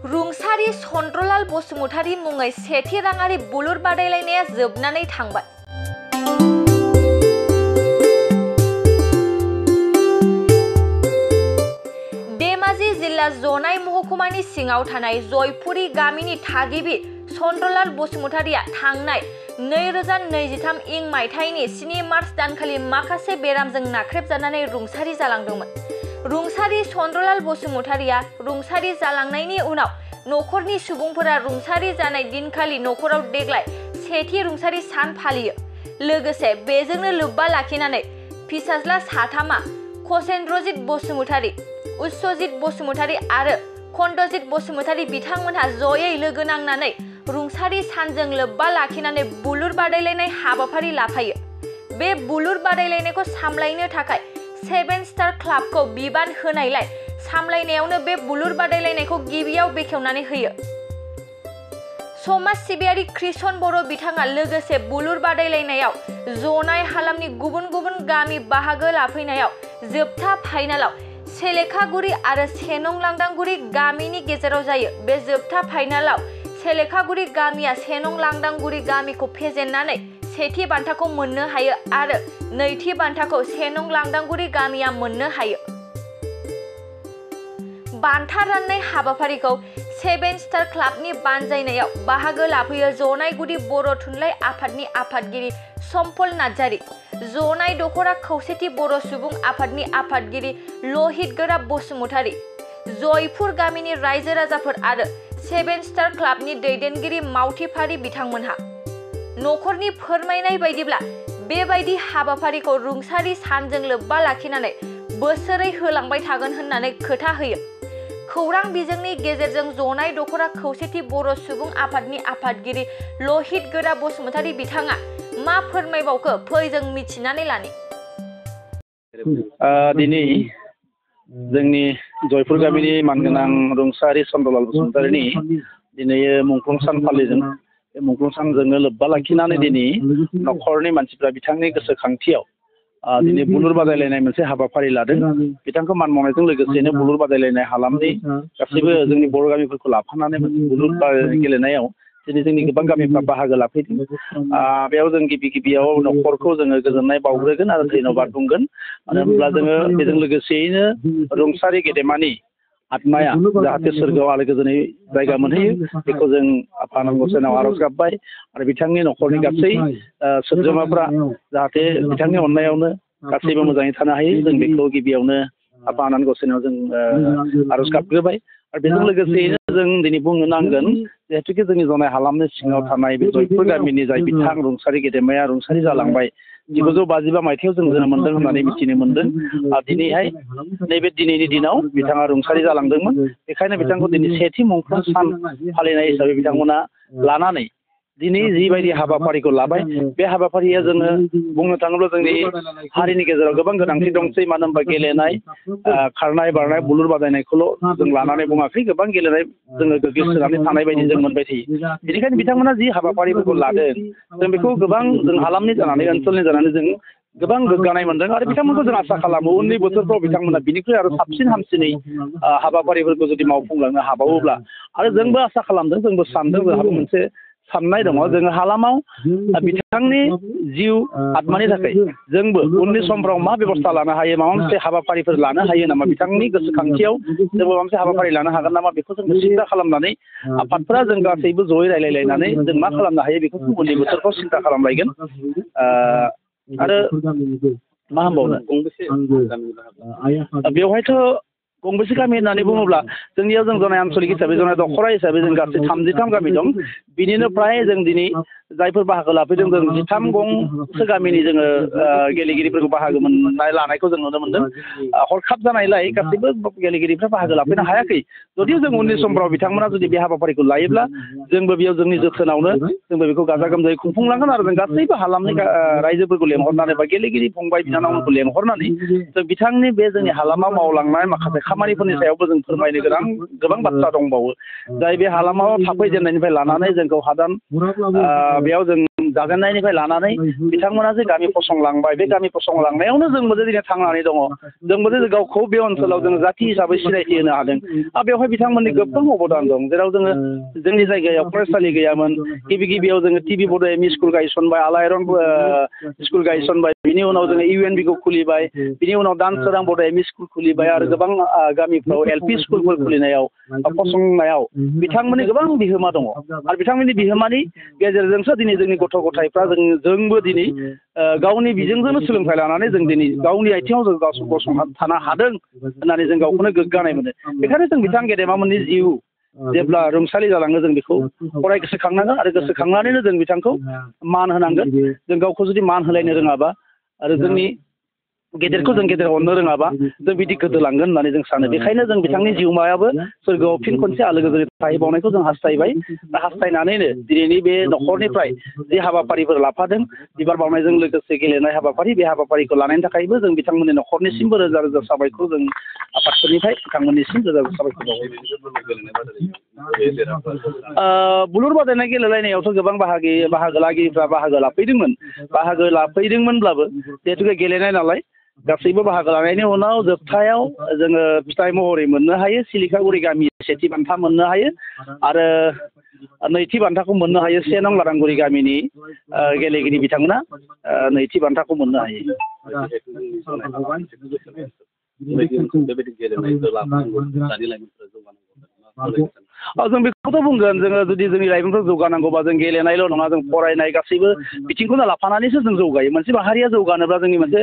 रुंसारि चन्द्रलाल बसुमतारी मुङै सेथि राङारि बुलुर बादायलायनाया जोबनानै थांबाय। धेमाजि जिल्ला जनाय महकुमानि सिङाव थानाय जयपुरी गामिनि थागिबि चन्द्रलाल बसुमतारीया थांनाय 2023 इं मायथाइनि 7 मार्च दानखालि माखासे बेरामजों नाख्रेबजानानै रुंसारि जालांदोंमोन। रुंसारि चन्द्रलाल बसुमतारीया रुंसारि जालांनायनि उनाव नखरनि सुबुंफोरा रुंसारि जानाय दिनखालि नखराव देग्लाय सेथि रुंसारि सान फालियो। लोगोसे बेजोंनो लोब्बा लाखिनानै फिसाज्ला साथामा खसेन्द्रजित बसुमतारी, उच्चजित बसुमतारी आरो खण्डजित बसुमतारी बिथांमोनहा जयै लोगो नांनानै रुंसारि सानजों लोब्बा लाखिनानै बुलुर बादायलायनाय हाबाफारि लाफायो। बे बुलुर बादायलायनायखौ सामलायनो थाखाय 7 स्टार क्लाबखौ बिबान होनायलाय सामलायनायावनो बे बुलुर बादायलायनायखौ गिबियाव बेखेवनानै होयो। समाज सिबियारि कृष्ण बर' बिथाङा लोगोसे बुलुर बादायलायनायाव जनाय हालामनि गुबुन गुबुन गामि बाहागो लाफैनायाव जोबथा फाइनालाव सेलेखागुरि आरो सेनं लांदांगुरि गामिनि गेजेराव जायो। बे जोबथा फाइनालाव सेलेखागुरि गामिया सेनं लांदांगुरि गामिखौ फेजेननानै सेथि बान्थाखौ मोननो हायो आरो नैथि बान्थाखौ सेनं लांदांगुरि गामिया मोननो हायो। बान्था राननाय हाबाफारिखौ 7 स्टार क्लाबनि बानजायनायाव बाहागो लाफैयो जनायगुरि बर' थुनलाइ आफादनि आफादगिरि सम्पल नार्जारि, जनाय दख'रा खौसेथि बर' सुबुं आफादनि आफादगिरि लहित गोरा बसुमतारी, जयपुर गामिनि रायजो राजाफोर आरो 7 स्टार क्लाबनि दैदेनगिरि मावथिफारि बिथांमोनहा। नखरनि फोरमायनाय बायदिब्ला बेबायदि हाबाफारिखौ रुंसारि सानजों लोब्बा लाखिनानै बोसोरै होलांबाय थागोन होननानै खोथा होयो। खौरां बिजोंनि गेजेरजों जनाय दख'रा खौसेथि बर' सुबुं आफादनि आफादगिरि लहित गोरा बसुमतारी बिथाङा मा फोरमायबावखो फै जों मिथिनानै लानि। दिनै जोंनि जयपुर गामिनि मानगोनां रुंसारि चन्द्रलाल बसुमतारीनि दिनै मुंख्लं सान फालिदों। बे मुंख्लं सानजोंनो लोब्बा लाखिनानै दिनै नखरनि मानसिफ्रा बिथांनि गोसोखांथियाव दिनै बुलुर बादायलायनाय मोनसे हाबाफारि लादों। बिथांखौ मान बावनायजों लोगोसेनो बुलुर बादायलायनाय हालामनि गासैबो जोंनि बर' गामिफोरखौ लाफानानै मोनसे बुलुर गेलेनायाव दिनै जोंनि गोबां गामिफ्रा बाहागो लाफैदों। बेयाव जों गिबियाव नखरखौ जोङो गोजोननाय बावग्रोगोन आरो धन्यबाद बुंगोन। मानो होनब्ला जोङो बेजों लोगोसेयैनो रुंसारि गेदेमानि आत्माया जाहाथे सोरगोआव आलो गोजोनै जायगा मोनहैयो बेखौ जों आफा आनान गसाइनाव आरज गाबबाय आरो बिथांनि नखरनि गासै सोद्रोमाफ्रा जाहाथे बिथांनि अननायावनो गासैबो मोजाङै थानो हायो जों बेखौ गिबियावनो आफा आनान गसाइनाव जों आरज गाबग्रोबाय। आरो बेजों लोगोसेयैनो जों दिनै बुंनो नांगोन जिहेतुके जोंनि जनाय हालामनि सिङाव थानाय बे जयपुर गामिनि जाय बिथां रुंसारि गेदेमाया रुंसारि जालांबाय 1952 मायथाइयाव जों जोनोम मोन्दों होननानै मिथिनो मोन्दों। दिनैहाय नैबे दिनैनि दिनाव बिथाङा रुंसारि जालांदोंमोन। बेखायनो बिथांखौ दिनै सेथि मुंख्लं सान फालिनाय हिसाबै बिथांमोना लानानै दिनै जिबायदि हाबाफारिखौ लाबाय बे हाबाफारिया जोङो बुंनो थाङोब्ला जोंनि हारिनि गेजेराव गोबां गोनांथि दंसै। मानो होनबा गेलेनाय खारनाय बारनाय बुलुर बादायनायखौल' जों लानानै बुङाखै, गोबां गेलेनाय जोङो गोग्लैसोनानै थानाय बायदि जों मोनबाय थायो। बेनिखायनो बिथांमोना जि हाबाफारिफोरखौ लादों जों बेखौ गोबां जों हालामनि जानानै ओनसोलनि जानानै जों गोबां गोग्गानाय मोनदों आरो बिथांमोनखौ जों आसा खालामो उननि बोथोरफ्राव बिथांमोना बिनिख्रुइ आरो साबसिन हामसिनै हाबाफारिफोरखौ जुदि मावफुंलांनो हाबावोब्ला आरो जोंबो आसा खालामदों, जोंबो सानदों, जोंहाबो मोनसे साननाय दङ जोङो हालामाव बिथांनि जिउ आत्मानि थाखाय जोंबो उननि समफ्राव मा बेबस्था लानो हायो, माबा मोनसे हाबाफारिफोर लानो हायो नामा, बिथांनि गोसोखांथियाव जोंबो माबा मोनसे हाबाफारि लानो हागोन नामा बेखौ जों सिन्था खालामनानै आफादफोरा जों गासैबो जयै रायलायलायनानै जों मा खालामनो हायो बेखौ उननि बोथोरफ्राव सिन्था खालामलायगोन। आरो मा होनबावनो बेवहायथ' गंबेसे गामि होननानै बुङोब्ला जोंनियाव जों जनाय आन्सलिक हिसाबै जनाय दख'रा हिसाबै जों गासै 33 गामि दं। बिनिनो फ्राय जों दिनै जायफोर बाहागो लाफैदों जों 13 गंसो गामिनि जोङो गेलेगिरिफोरखौ बाहागो मोननाय लानायखौ जों नुनो मोन्दों। हरखाब जानायलाय गासैबो गेलेगिरिफ्रा बाहागो लाफैनो हायाखै। जुदि जों उननि समफ्राव बिथांमोना जुदि बे हाबाफारिखौ लायोब्ला जोंबो बेयाव जोंनि जोथोनावनो जोंबो बेखौ गाजा गोमजायै खुंफुंलांगोन आरो जों गासैबो हालामनि रायजोफोरखौ लेंहरनानै बा गेलेगिरि फंबाय बिनानावमोनखौ लेंहरनानै जों बिथांनि बे जोंनि हालामाव मावलांनाय माखासे खामानिफोरनि सायावबो जों फोरमायनो गोबां बाथ्रा दंबावो। जाय बे हालामाव थाफैजेननायनिफ्राय लानानै जोंखौ हादान बेयाव जों जाजेननायनिफ्राय लानानै बिथांमोना जे गामि फसंलांबाय बे गामि फसंलांनायावनो जोंबो जे दिनै थांनानै दङ जोंबो जे गावखौ बे ओनसोलाव जों जाथि हिसाबै सिनायथि होनो हादों आरो बेवहाय बिथांमोननि गोबां अबदान दं जेराव जोङो जोंनि जायगायाव फरायसालि गैयामोन गिबियाव जोङो टिबि बड' एम इ स्कुल गायसनबाय आलायारन स्कुल गायसनबाय बिनि उनाव जोङो UNB खौ खुलिबाय बिनि उनाव दानसोरां बड' एम इ स्कुल खुलिबाय आरो गोबां गामिफ्राव LP स्कुलफोर खुलिनायाव फसंनायाव बिथांमोननि गोबां बिहोमा दङ आरो बिथांमोननि बिहोमानि गेजेरजोंसो दिनै जोंनि गथ' गथायफ्रा जोंबो दिनै गावनि बिजोंजोंनो सोलोंथाइ लानानै जों दिनै गावनि आथिङाव जों गसंथानो हादों होननानै जों गावखौनो गोग्गानाय मोनो बेखायनो जों बिथां गेदेमामोननि जिउ जेब्ला रुंसारि जालाङो जों बेखौ अराय गोसोखांनांगोन आरो गोसोखांनानैनो जों बिथांखौ मान होनांगोन जों गावखौ जुदि मान होलायनो रोङाबा आरो जोंनि गेदेरखौ जों गेदेर अननो रोङाबा जों बिदि गोदोलांगोन होननानै जों सानो बेखायनो जों बिथांनि जिउमायाबो सोरगोआव फिन खनसे आलो गोजोनै थाहैबावनायखौ जों हास्थायबाय हास्थायनानैनो दिनैनि बे न'खरनिफ्राय जे हाबाफारिफोर लाफादों बिबार बावनायजों लोगोसे गेलेनाय हाबाफारि बे हाबाफारिखौ लानायनि थाखायबो जों बिथांमोननि न'खरनिसिमबो रोजा रोजा साबायखर जों आफादफोरनिफ्राय बिथांमोननिसिम रोजा रोजा साबायखर बावो बुलुर बादायनाय गेलेलायनायावथ' गोबां बाहागो लागिरिफ्रा बाहागो लाफैदोंमोनब्लाबो जिहेतु गेलेनाय नालाय गासैबो बाहागो लानायनि उनाव जोबथायाव जोङो फिथाइ महरै मोननो हायो सिलिकागुरि गामि सेथि बान्था मोननो हायो आरो नैथि बान्थाखौ मोननो हायो 1 नं लारांगुरि गामिनि गेलेगिरि बिथांमोना नैथि बान्थाखौ मोननो हायो जों बेखौथ' बुंगोन जोङो जुदि जोंनि लाइमोनफोर जौगानांगौबा जों गेलेनायल' नङा जों फरायनाय गासैबो बिथिंखौनो लाफानानैसो जों जौगायो मोनसे माहारिया जौगानोब्ला जोंनि मोनसे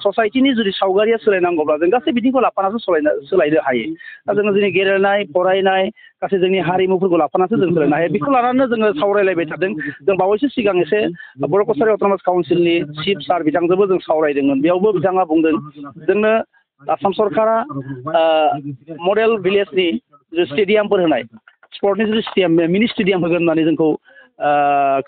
ससाइटिनि जुदि सावगारिया सोलायनांगौब्ला जों गासै बिथिंखौ लाफानासो सोलायनो हायो दा जोङो दिनै गेलेनाय फरायनाय गासै जोंनि हारिमुफोरखौ लाफानासो जों सोलायनो हायो बेखौ लानानै जोङो सावरायलायबाय थादों जों बावैसो सिगां एसे बर' कसारि अट'नमास काउन्सिलनि चिफ सार बिथांजोंबो जों सावरायदोंमोन बेयावबो बिथाङा बुंदों जोंनो आसाम सरकारा मडेल भिलेजनि स्टेडियामफोर होनाय स्पर्टनि जुदि मिनि स्टेडियाम होगोन होननानै जोंखौ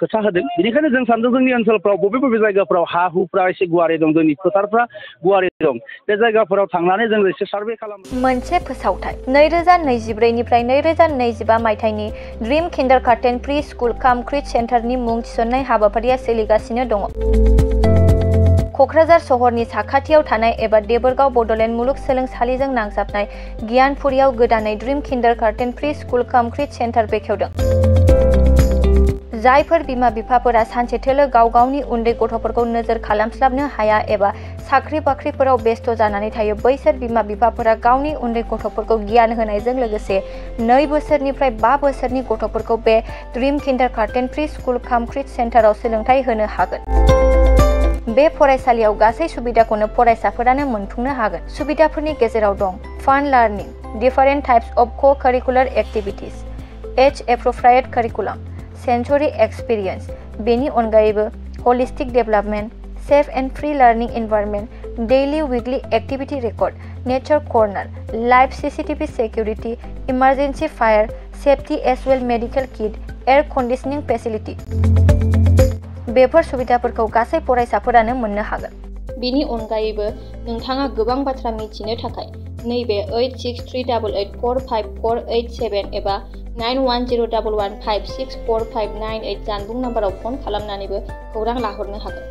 खोथा होदों बेनिखायनो जों सानदों जोंनि ओनसोलफ्राव बबे जायगाफ्राव हा हुफ्रा एसे गुवारै दं जोंनि फोथारफ्रा गुवारै दं बे जायगाफोराव थांनानै जों एसे सार्भे खालामो मोनसे फोसावथाय 2024 निफ्राय 2025 मायथाइनि ड्रिम किन्डारगार्टेन प्रि स्कुल काम क्रिट सेन्टारनि मुं थिसननाय हाबाफारिया सोलिगासिनो दङ क'क्राझार सहरनि साखाथियाव थानाय एबा देबोरगाव बड'लेण्ड मुलुगसोलोंसालिजों नांजाबनाय गियानपुरियाव गोदानै ड्रिम किन्डारगार्टेन प्रि स्कुल काम क्रिट सेन्टार बेखेवदों जायफोर बिमा बिफाफोरा सानसेथोलो गाव गावनि उन्दै गथ'फोरखौ नोजोर खालामस्लाबनो हाया एबा साख्रि बाख्रिफोराव बेस्थ' जानानै थायो बैसोर बिमा बिफाफोरा गावनि उन्दै गथ'फोरखौ गियान होनायजों लोगोसे 2 बोसोरनिफ्राय 5 बोसोरनि गथ'फोरखौ बे ड्रिम किन्डारगार्टेन प्रि स्कुल काम क्रिट सेन्टाराव सोलोंथाइ होनो हागोन बे फरायसालियाव गासै सुबिदाखौनो फरायसाफोरानो मोनफुंनो हागोन सुबिदाफोरनि गेजेराव दं फान लार्निं different types of co-curricular activities as appropriate curriculum sensory experience बेनि अनगायैबो holistic development safe and free learning environment daily weekly activity record nature corner live CCTV security emergency fire safety as well medical kit air conditioning facility बेफोर सुबिदाफोरखौ गासै फरायसाफोरानो मोननो हागोन बेनि अनगायैबो नोंथाङा गोबां बाथ्रा मिथिनो थाखाय नैबे 8638454887 एबा 9101156459 जानबुं नाम्बाराव फन खालामनानैबो खौरां लाहरनो हागोन